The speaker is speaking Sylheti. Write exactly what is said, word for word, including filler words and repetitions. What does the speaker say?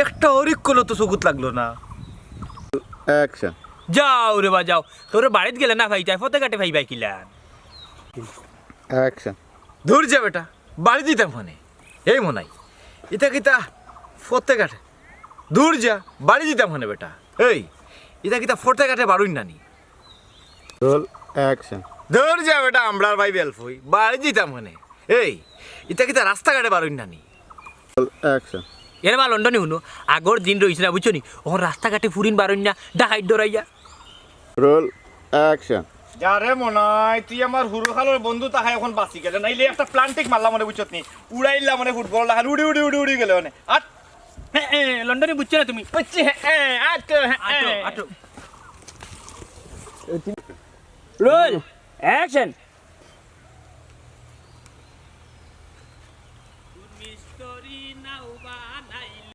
একটা অরিক কলো তো চকুত লাগলো না। অ্যাকশন। যাও রে বা যাও, তোর বাড়িত গেলে না পাইতায়, ফতে ঘাটে পাইবায় কিলা? অ্যাকশন। দূর যা বেটা, বাড়ি দিতাম হনে। এই মনাই, ইতা কিতা ফতে ঘাটে? দূর যা, বাড়ি দিতাম হনে বেটা। এই, ইতা কিতা ফতে ঘাটে বারইন নানি? রোল। অ্যাকশন। দূর যা বেটা, আমরার ভাই বেলফুই, বাড়ি দিতাম হনে। এই, ইতা কিতা রাস্তাঘাটে বারইন নানি? রোল। অ্যাকশন। এরে বা লন্ডনি হুনো, আগর দিন রইছে না বুঝছো নি? অখন রাস্তাঘাটে ফুরিন বারইন না, ডাকাইত ডরাইয়া। রোল। অ্যাকশন। যারে মনাই, তুই আমার হুরুকালর বন্ধু, তাহাই অখন বাঁচি গেলে, নাইলে একটা প্লান্টিক মারলাম মানে বুঝছত নি, উড়াইলাম মানে ফুটবল লাখান উড়ি উড়ি উড়ি উড়ি গেলে মানে। আর লন্ডনি বুঝছো না তুমি? বুঝছি, হ্যাঁ, হ্যাঁ, আর তো, হ্যাঁ, আটো, হ্যাঁ। আটো। Roll, action.